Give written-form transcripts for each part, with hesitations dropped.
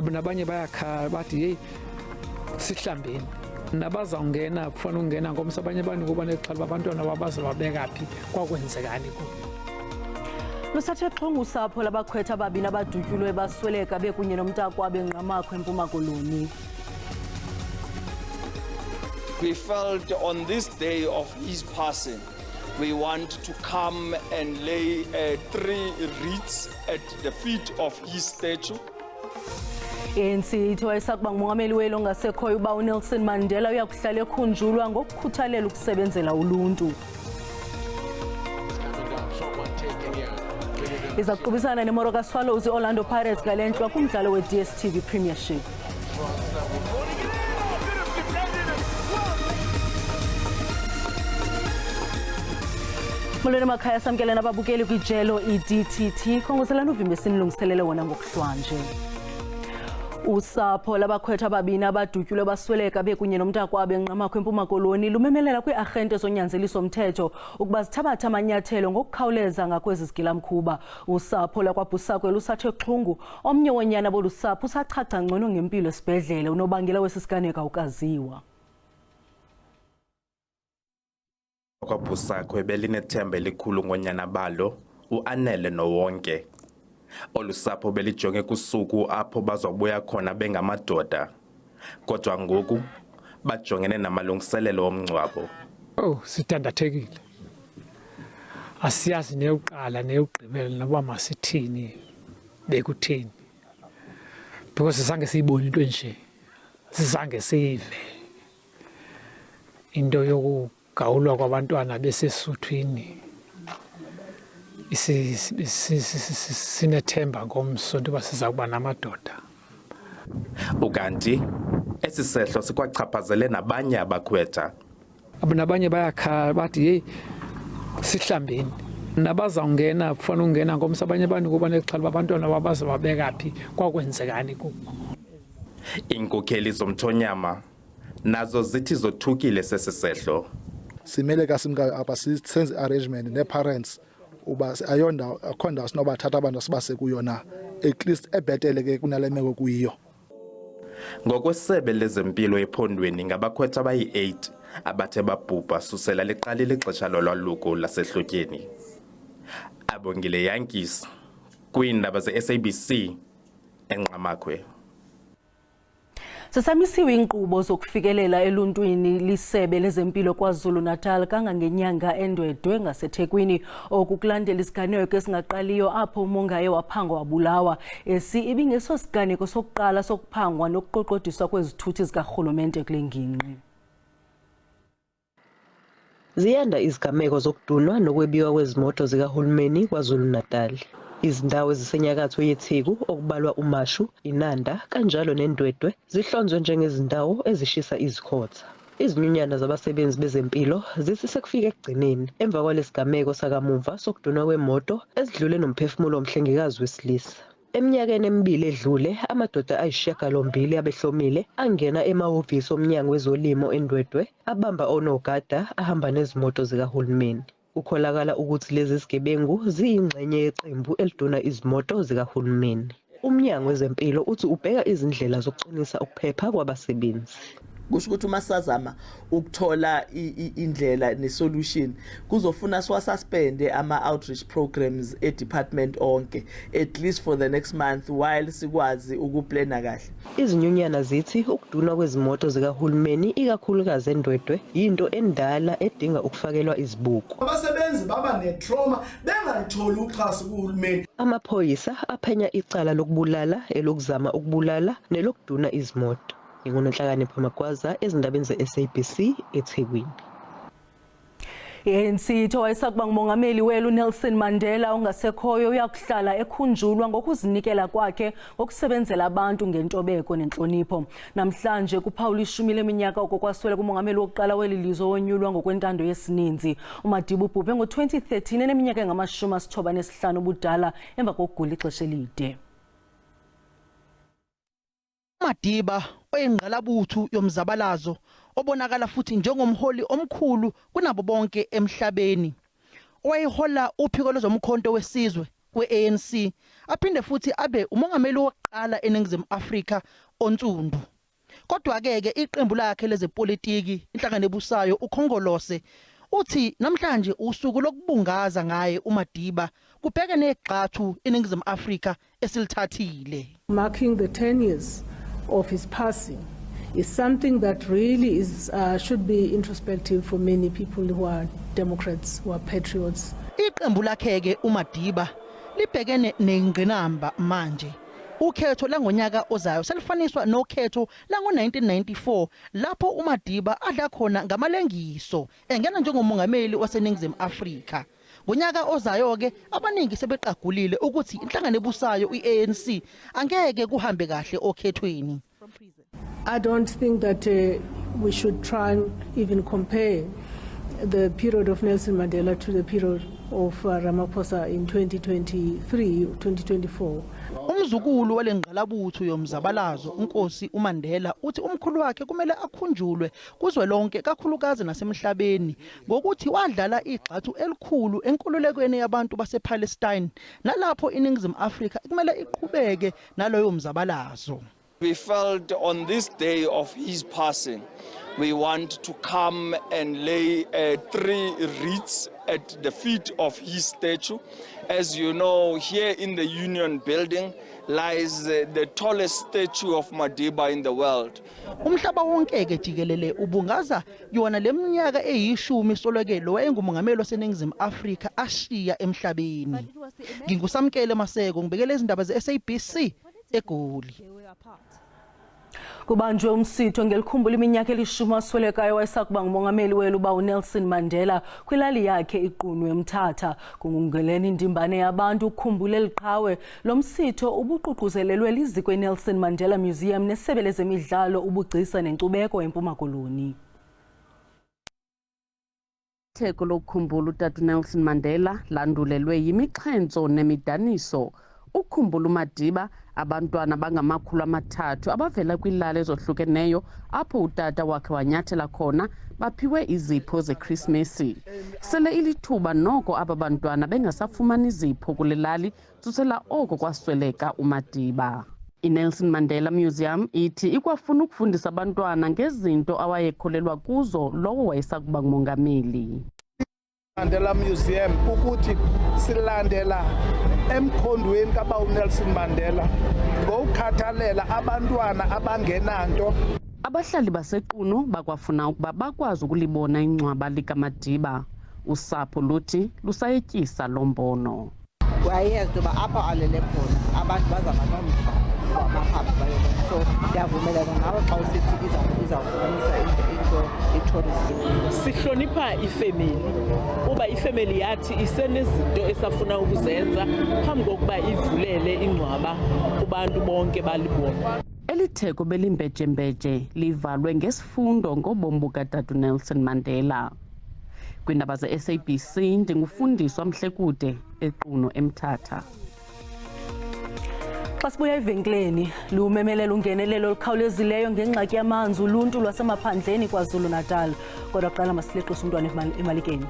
Nabanye bayakhala bathi yeyi sihlambeni nabazawungena kufanele ukungena ngomso abanye abantu kuba nexhala uba abantwana babazobabeka phi kwakwenzekani kubo. Lusathe xhongo usapho labakhwetha ababini abadutyulwe basweleka bekunye nomntakwabo eNgqamakhwe eMpuma Koloni. We felt on this day of his passing, we want to come and lay three wreaths at the feet of his statue. ANC ithi wayesakuba ngumongameli weli ongasekhoyo uba uNelson Mandela uyakuhlala ekhunjulwa ngokukhuthalela ukusebenzela uluntu. Iza kuqubisana neMoroka Swallows i-Orlando Pirates ngale ntlwa kumdlalo we-DStv Premiership. Molweni emakhaya samkeleni ababukeli kwijelo i-DTT khongozelani uvimba esinilungiselele wona ngokuhlwanje. Usapho labakhwetha ababini abadutyulwe basweleka bekunye nomntakwabo eNgqamakhwe eMpuma Koloni lumemelela kwii-arhente zonyanzeliso mthetho ukuba zithabathe amanyathelo ngokukhawuleza ngakwezi zigilamkhuba. Usapho lakwaBhusakwe lusathe xhungu. Omnye woonyana bolu sapho usachacha ngcono ngempilo esibhedlele. Unobangela wesi siganeko awukaziwa. KwaBhusakwe belinethemba elikhulu ngonyana balo uAnele noWonke. Olu sapho belijonge kusuku apho bazobuya khona bengamadoda. Kodwa ngoku bajongene namalungiselelo omngcwabo. Oh, sidandathekile. Asiyazi neyokuqala neyokugqibela noba masithini bekutheni. Because zange siyibone into enje. Sizange siyive. Into yokugawulwa kwabantwana besesuthwini sinethemba ngomso into yoba siza kuba namadoda. Ukanti esi sehlo sikwachaphazele nabanye abakhwetha. Nabanye bayakhala bathi yeyi sihlambeni nabazawungena kufanele ukungena ngomso abanye abantu kuba nexhala uba abantwana babazobabeka phi kwakwenzekani kubo. Iinkokheli zomthonyama nazo zithi zothukile sesi sehlo. Simele kasimkayo apha senze arrangement nee-parents uba ayondawo akho ndawo sinobathatha abantu sibase kuyo na at least ebhetele ke kunale meko kuyiyo. Ngokwesebe lezempilo ephondweni ngabakhwetha abayi-8 abathe babhubha susela liqalile ixesha lolwaluko lasehlotyeni. Abongile Yankees kwiindaba ze-SABC eNgqamakhwe. Sisamisiwe iinkqubo zokufikelela eluntwini lisebe lezempilo KwaZulu-Natal kangangenyanga eNdwedwe ngaseThekwini. Oku kulandela isiganeko esingaqaliyo apho umongaye waphangwa wabulawa. Esi ibingeso siganeko sokuqala sokuphangwa nokuqoqodiswa kwezithuthi zikarhulumente kule ngingqi. Ziyanda izigameko zokudunwa nokwebiwa kwezimoto zikahulumeni KwaZulu-Natal. Izindawo ezisenyakatho yeTheku okubalwa uMashu, iNanda kanjalo neNdwedwe zihlonzwe njengezindawo ezishisa izikhotha. Izinyunyana zabasebenzi bezempilo zithi sekufike ekugcineni emva kwalesigameko sakamumva sokudunwa kwemoto esidlule nomphefumulo womhlengikazi wesilisa. Eminyakeni emibili edlule, amadoda ayisishiyagalombili abehlomile angena emahhovisi oMnyango wezoLimo eNdwedwe abamba onogada ahamba nezimoto zikahulumeni. Kukholakala ukuthi lezi zigebengu ziyingxenye yeqembu eliduna izimoto zikahulumeni. UMnyango wezeMpilo uthi ubheka izindlela zokuqinisa ukuphepha kwabasebenzi. Kusho ukuthi uma sazama ukuthola indlela ne-solution kuzofuna siwasuspende ama-outreach programs e-department onke at least for the next month while sikwazi ukuplana kahle. Izinyunyana zithi ukudunwa kwezimoto zikahulumeni ikakhulukazi eNdwedwe yinto endala edinga ukufakelwa izibuko. Abasebenzi baba ne-trauma bengalitholi uxhaso kuhulumeni. Amaphoyisa aphenya icala lokubulala, elokuzama ukubulala nelokuduna izimoto. NginguNonhlakanipho Magwaza ezindabeni ze-SABC eThekwini. I-ANC ithi owayesakuba ngumongameli weli uNelson Mandela ongasekhoyo uyakuhlala ekhunjulwa ngokuzinikela kwakhe ngokusebenzela abantu ngentobeko nentlonipho. Namhlanje kuphawula ishumi leminyaka oko kwasweleka umongameli wokuqala weli lizwe owonyulwa ngokwentando yesininzi. UMadiba ubhubhe ngo-2013 eneminyaka engama-95 ubudala emva kokugula ixesha elide. UMadiba oyingqalabutho yomzabalazo obonakala futhi njengomholi omkhulu kunabo bonke emhlabeni owayehola uphiko lwezomkhonto wesizwe. we-ANC aphinde futhi abe umongameli wokuqala eNingizimu Afrika onsundu. Kodwa-ke ke iqembu lakhe lezepolitiki inhlangano ebusayo uKhongolose uthi namhlanje usuku lokubungaza ngaye uMadiba kubheke negxathu iNingizimu Afrika esilithathile. Marking the 10 years of his passing is something that really is, should be introspective for many people who are Democrats, who are patriots. Iqembu lakhe ke uMadiba libhekene nengqinamba manje. Ukhetho langonyaka ozayo selifaniswa nokhetho lango-1994 lapho uMadiba adla khona ngamalengiso engena njengomongameli waseNingizimu Afrika. Ngonyaka ozayo ke abaningi sebeqagulile ukuthi inhlangano ebusayo iANC angeke kuhambe kahle okhethweni. I don't think that we should try and even compare the period of Nelson Mandela to the period of Ramaphosa in 2023, 2024. Umzukulu walengqalabutho yomzabalazo uNkosi uMandela uthi umkhulu wakhe kumele akhunjulwe kuzwelonke kakhulukazi nasemhlabeni ngokuthi wadlala igxathu elikhulu enkululekweni yabantu basePalestine nalapho iNingizimu Afrika kumele iqhubeke naloyo mzabalazo. We felt on this day of his passing, we want to come and lay 3 wreaths at the feet of his statue. As you know, here in the Union Building lies the tallest statue of Madiba in the world. Umhlaba wonke ke jikelele ubungaza yona leminyaka eyishumi solweke lo wayengumongameli waseNingizimu Afrika ashiya emhlabeni. Ngingusamkele Maseko ngibekele izindaba ze-SABC eGoli. Kubanjwe umsitho ngelikhumbula iminyaka elishumi aswelekayo wayesakuba ngumongameli welu uba uNelson Mandela kwilali yakhe iQunu eMthatha. Kungungeleni indimbane yabantu ukukhumbula eliqhawe. Lo msitho ubuququzelelwe liziko iNelson Mandela Museum nesebe lezemidlalo, ubugcisa nenkcubeko eMpuma Koloni. Itheko lokukhumbula utata Nelson Mandela landulelwe yimixhentso nemidaniso. Ukukhumbula uMadiba, abantwana bangama-300 abavela kwiilali ezohlukeneyo apho utata wakhe wanyathela khona baphiwe izipho zeKrismesi. Sele ilithuba noko aba bantwana bengasafumani izipho kule lali tsusela oko kwasweleka uMadiba. INelson Mandela Museum ithi ikwafuna ukufundisa abantwana ngezinto awayekholelwa kuzo lowo wayesakuba ngumongameli. Mandela Museum ukuthi silandela emkhondweni kaba uNelson Mandela ngokukhathalela abantwana abangenanto. Abahlali baseQunu bakwafuna ukuba bakwazi ukulibona ingcwaba likaMadiba. Usapho luthi lusayetyisa lo mbono. Wayeyazi uba apho alele khona abantu bazaba nomdla uba bahambe bayobona. So ndiyavumelana nawe xa usithi izawubonisa into i-tourism. Sihlonipha ifemeli kuba ifemeli yathi isenezinto esafuna ukuzenza phambi kokuba ivulele ingcwaba kubantu bonke balibone. Eli theko belimbejembeje livalwe ngesifundo ngobomi bukatata Nelson Mandela. Kwiindaba ze-SABC ndingufundiswa Mhlekude eQunu eMthatha. Xa sibuya evenkileni, lumemelela ungenelelo olukhawulezileyo ngengxaki yamanzi uluntu lwasemaphandleni KwaZulu-Natal. Kodwa kuqala masileqise umntwana emalikeni.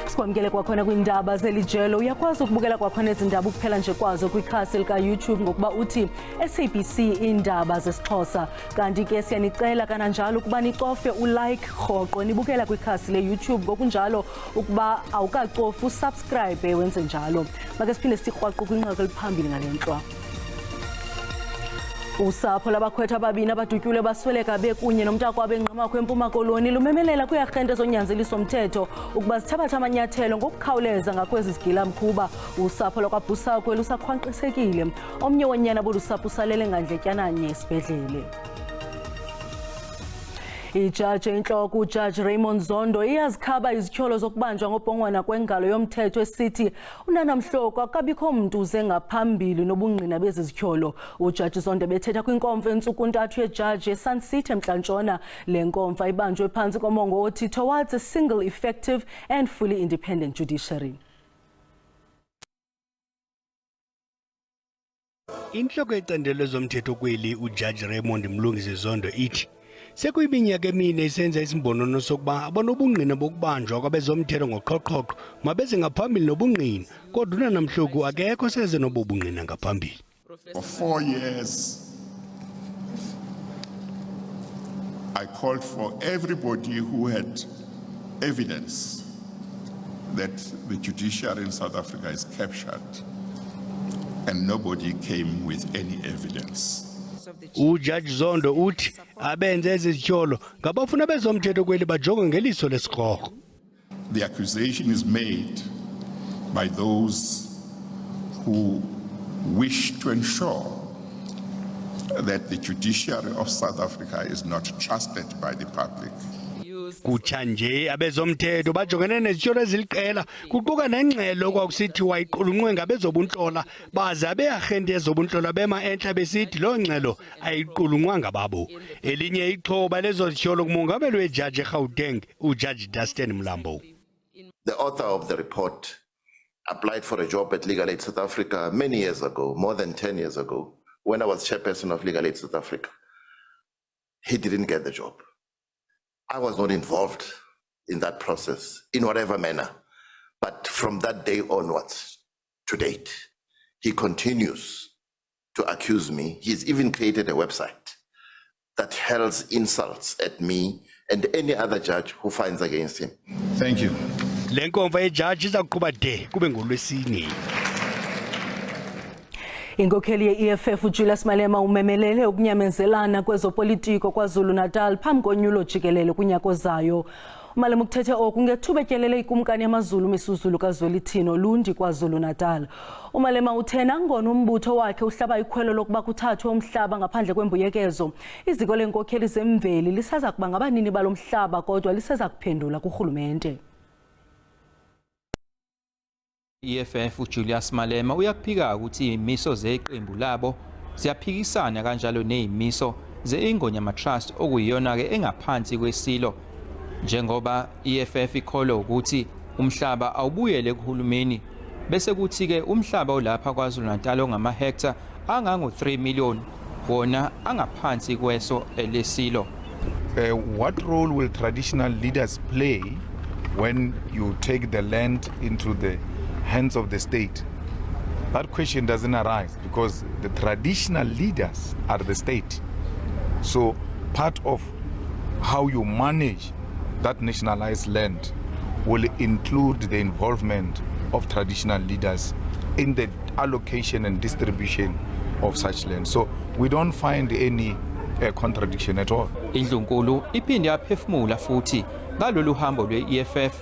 Sikwamkele kwakhona kwiindaba zelijelo. Uyakwazi ukubukela kwakhona ezi ndaba ukuphela nje kwazo kwikhasi likaYouTube ngokuba uthi SABC Iindaba zesiXhosa. Kanti ke siyanicela kananjalo ukuba nicofe ulike rhoqo nibukela kwikhasi leYouTube, ngokunjalo ukuba awukacofi usubscribe wenze njalo. Make siphinde sikrwaqu kwinqaku eliphambili ngale ntlwa. Usapho labakhwetha ababini abadutyulwe basweleka bekunye nomntakwabo eNgqamakhwe eMpuma Koloni lumemelela kwiiarhente zonyanzeliso mthetho ukuba zithabathe amanyathelo ngokukhawuleza ngakwezi zigilamkhuba. Usapho lwakwaBhusakwe lusakhwankqisekile. Omnye wonyana bolu sapho usalele ngandletyananye esibhedlele. Ijaji entloko uJaji Raymond Zondo iyazikhaba izityholo zokubanjwa ngobhongwana kwengalo yomthetho esithi uNana Mhloko akabikho mntu uze ngaphambili nobungqina bezi zityholo. UJaji Zondo bethetha kwinkomfa entsuku-ntathu yejaji eSun City eMntla-Ntshona. Le nkomfa ibanjwe phantsi komongo othi Towards a Single Effective and Fully Independent Judiciary. Inhloko yecandelo lezomthetho kweli uJaji Raymond Mlungisi Zondo ithi sekuyiminyaka emine isenza isimbonono sokuba abanobungqina bokubanjwa kwabezomthetho ngoqhoqhoqho mabeze ngaphambili nobungqina, kodwa uNana akekho seze nobo bungqina ngaphambili. For 4 years, I called for everybody who had evidence that the judiciary in South Africa is captured, and nobody came with any evidence. UJaji Zondo uthi abenze ezi zityholo ngabafuna bezomthetho kweli bajongwe ngeliso lesikrokro. The accusation is made by those who wish to ensure that the judiciary of South Africa is not trusted by the public. Kutsha nje abezomthetho bajongene nezityholo eziliqela, kuquka nengxelo kwakusithiwa iqulunqwe ngabezobuntlola, baze abearhente yezobuntlola bema entla besithi loo ngxelo ayiqulunqwanga babo. Elinye ixhoba lezo zityholo ngumongameli wejaji eGauteng uJaji Dustan Mlambo. The author of the report applied for a job at Legal Aid South Africa many years ago, more than 10 years ago, when I was chairperson of Legal Aid South Africa. He didn't get the job. I was not involved in that process in whatever manner. But from that day onwards to date, he continues to accuse me. He's even created a website that hurls insults at me and any other judge who finds against him. Thank you. Le nkomfa yejaji iza kuqhuba de kube ngolwesine. Inkokheli ye-EFF uJulius Malema umemelele ukunyamezelana kwezopolitiko KwaZulu-Natal phambi konyulo jikelele kunyaka ozayo. UMalema ukuthethe oku ngethuba etyelele ikumkani yamaZulu uMisuzulu kaZwelithini Olundi KwaZulu-Natal. UMalema uthe nangona umbutho wakhe uhlaba ikhwelo lokuba kuthathwe umhlaba ngaphandle kwembuyekezo, iziko leenkokheli zemveli lisaza kuba ngabanini balo mhlaba kodwa liseza kuphendula kurhulumente. EFF uJulius Malema uyakuphika ukuthi izimiso zeqembu labo ziyaphikisana kanjalo nezimiso ze-Ingonyama Trust, okuyiyona-ke engaphansi kwesilo, njengoba EFF ikholwa ukuthi umhlaba awubuyele kuhulumeni, bese kuthi-ke umhlaba olapha KwaZulu-Natal ongamahektha angango-3 million wona angaphansi kweso lesilo. What role will traditional leaders play when you take the land into the hands of the state? That question doesn't arise because the traditional leaders are the state. So part of how you manage that nationalized land will include the involvement of traditional leaders in the allocation and distribution of such land. So we don't find any contradiction at all. Indlunkulu iphinde yaphefumula futhi ngalolu hambo lwe-EFF,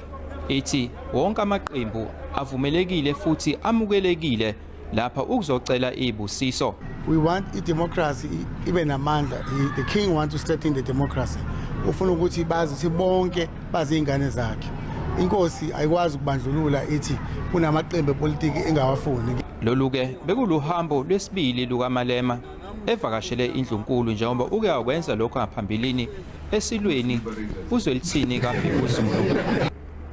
ithi wonke amaqembu avumelekile futhi amukelekile lapha ukuzocela izibusiso. We want i-democracy ibe namandla. The king wants to strengthen the democracy. Ufuna ukuthi bazi ukuthi bonke bazingane zakhe. Inkosi ayikwazi ukubandlulula ithi kunamaqembu epolitiki engawafuni. Lolu ke bekuluhambo lwesibili lukaMalema evakashele indlunkulu, njengoba uke wakwenza lokho ngaphambilini esilweni uZwelithini kaBhekuzulu.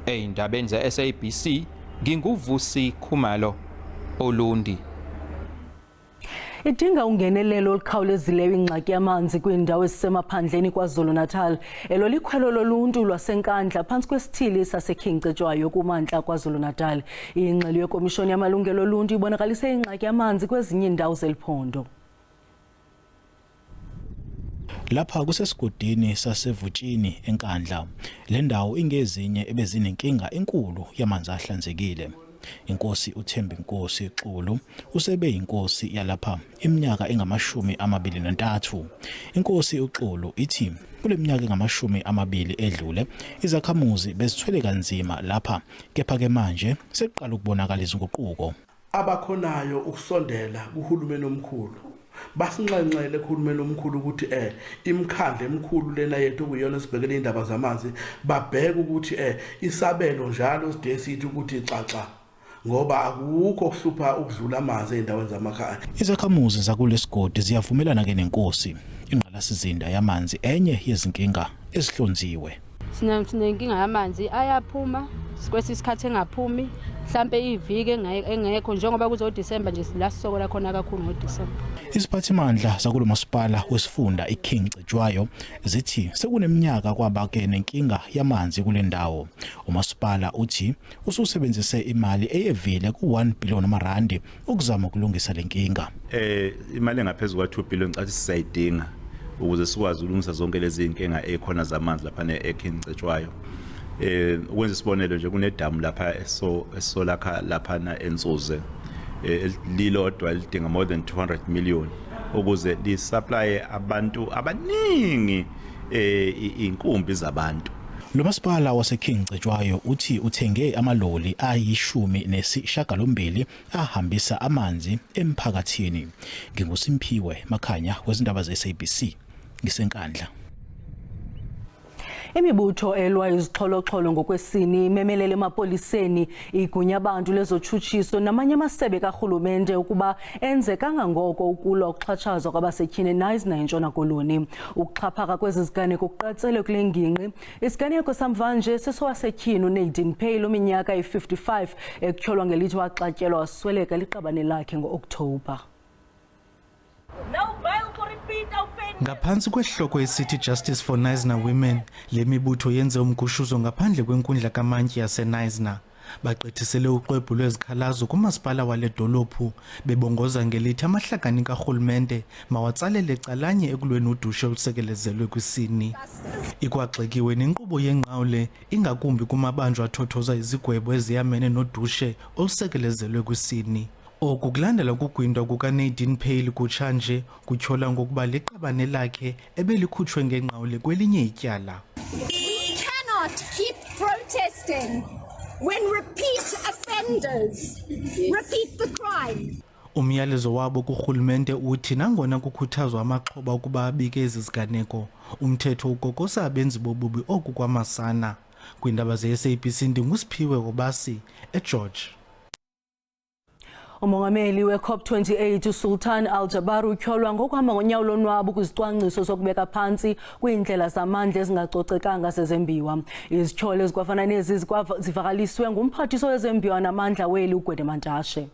Ey'ndabeni ze-SABC, nginguVusi Khumalo, Olundi. Idinga ungenelelo olukhawulezileyo ingxaki yamanzi kwiindawo ezisemaphandleni KwaZulu-Natal. Elo likhwelo loluntu lwaseNkandla phantsi kwesithili saseKing Cetshwayo kumantla KwaZulu-Natal. Ingxelo yeKomishoni yaMalungelo Oluntu ibonakalise ingxaki yamanzi kwezinye iindawo zeliphondo. Lapha kusesigodini saseVutshini eNkandla. Le ndawo ingezinye ebezinenkinga enkulu yamanzi ahlanzekile. Inkosi uThembinkosi Xulu usebe inkosi yalapha iminyaka engu-23. Inkosi uXulu ithi kule minyaka engu-20 edlule izakhamuzi bezithwele kanzima lapha, kepha ke manje sekuqala ukubonakala izinguquko. Abakhonayo ukusondela kuhulumeni omkhulu. Basinxenxele kuhulumeni omkhulu ukuthi imikhandlu emikhulu lena yethu okuyiyona esibhekele indaba zamanzi, babheke ukuthi isabelo njalo side sithi ukuthi xaxa, ngoba akukho okuhlupha ukudlula amanzi ey'ndaweni zamakhaya. Izakhamuzi zakulesigodi ziyavumelana ke nenkosi. Ingqalasizinda yamanzi enye yezinkinga ezihlonziwe. Sinenkinga yamanzi, ayaphuma kwesinye isikhathi, engaphumi mhlampe iviki engekho, njengoba kuzo December nje la sisokola khona kakhulu ngoDecember. Iziphathimandla zakulomasipala wesifunda iKing Cetshwayo zithi sekuneminyaka kwaba ke nenkinga yamanzi kule ndawo. Umasipala uthi ususebenzise imali eyevile ku-1 billion amarandi ukuzama ukulungisa lenkinga. Imali engaphezulu kwa 2 billion cathi sisayidinga ukuze sikwazi ukulungisa zonke lezi inkinga ekhona zamanzi lapha eKing Cetshwayo. Ukwenza isibonelo nje, kunedamu lapha eso esolakha lapha na eNsuze, lilodwa lidinga more than 200 million ukuze li-supply abantu abaningi, inkumbi zabantu. Lo masipala waseKing Cetshwayo uthi uthenge amaloli ayi-18 ahambisa amanzi emphakathini. NginguSimphiwe Makhanya wezindaba ze-SABC ngiseNkandla. Imibutho elwa izixholoxholo ngokwesini imemelele emapoliseni, igunya abantu lezotshutshiso namanye amasebe karhulumente ukuba enze kangangoko ukulwa ukuxhatshazwa kwabasetyhini eKnysna eNtshona Koloni. Ukuxhaphaka kwezi ziganeko kuqatsele kule ngingqi. Isiganeko samvanje sesowasetyhini uNadine Pale ominyaka eyi-55 ekutyholwa ngelithi waxatyelwa wasweleka liqabane lakhe ngo-Okthobha. Ngaphantsi kwesihloko esithi Justice for Knysna Women, le mibutho yenze umgushuzo ngaphandle kwenkundla kamantyi yaseKnysna. Bagqithisele uxwebhu lwezikhalazo kumasipala wale dolophu, bebongoza ngelithi amahlakani karhulumente mawatsalele calanye ekulweni udushe olusekelezelwe kwisini. Ikwagxekiwe nenkqubo yengqawule, ingakumbi kumabanjwa athothoza izigwebo eziyamene nodushe olusekelezelwe kwisini. Oku kulandela ukugwintwa kukaNadine Pale kutshanje, kutyholwa ngokuba liqabane lakhe ebelikhutshwe ngengqawule kwelinye ityala. We cannot keep protesting when repeat offenders repeat the crime. Umyalezo wabo kurhulumente uthi nangona kukhuthazwa amaxhoba ukuba abike ezi ziganeko, umthetho ukokosa abenzi bobubi oku kwamasana. Kwiindaba ze-SABC, ndinguSiphiwe Obasi eGeorge. Umongameli we-COP28 uSultan Al Jaber utyholwa ngokuhamba ngonyawo lonwabu kwizicwangciso zokubeka phantsi kwiindlela zamandla ezingacocekanga zezembiwa. Izityholo ezikwafana nezi zivakaliswe ngumphathiswa wezembiwa namandla weli uGwede Mantashe.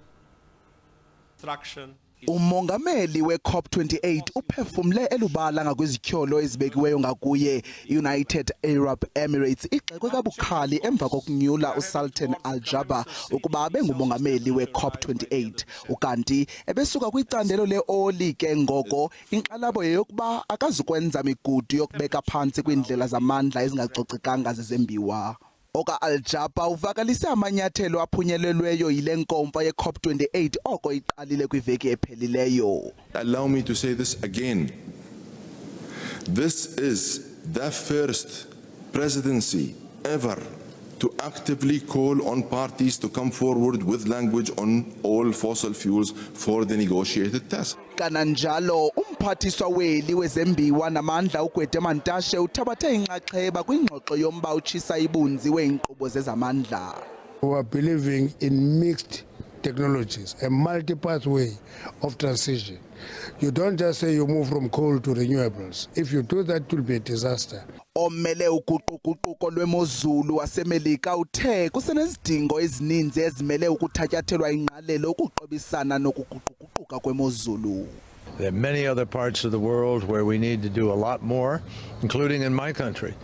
Umongameli we-COP28 uphefumle elubala ngakwizityholo ezibekiweyo ngakuye. United Arab Emirates igxekwe kabukhali emva kokunyula uSultan Al Jaber ukuba abe ngumongameli we-COP28. Ukanti ebesuka kwicandelo leoli, ke ngoko inkxalabo yeyokuba akazukwenza migudu yokubeka phantsi kwiindlela zamandla ezingacocekanga zezembiwa. Oka Al Jaber uvakalise amanyathelo aphunyelelweyo yile nkomfa ye-COP28 oko iqalile kwiveki ephelileyo. Allow me to say this again. This is the first presidency ever to actively call on parties to come forward with language on all fossil fuels for the negotiated task. Kananjalo umphathiswa weli wezembiwa namandla uGwede Mantashe uthabathe inxaxheba kwingxoxo yomba utshisa ibunzi weenkqubo zezamandla. We are believing in mixed technologies, a multi-pathway of transition. You don't just say you move from coal to renewables. If you do that, it will be a disaster. Omele uguquguquko lwemozulu waseMelika uthe kusenezidingo ezininzi ezimele ukuthatyathelwa ingqalelo ukuqobisana nokuguquguquka kwemozulu. There are many other parts of the world where we need to do a lot more, including in my country.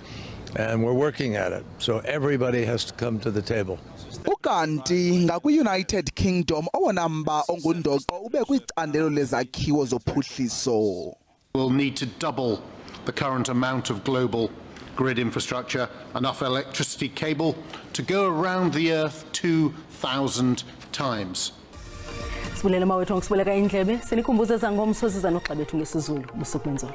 And we're working at it. So everybody has to come to the table. Ukanti ngakwi-United Kingdom, owona mba ongundoqo ube kwicandelo lezakhiwo zophuhliso. We'll need to double the current amount of global grid infrastructure, enough electricity cable to go around the earth 2,000 times. Sibulele mawethu ngokusibuleka indlebe. Sinikhumbuze zangomso ziza noxa bethu ngesiZulu. Busuku benzolo.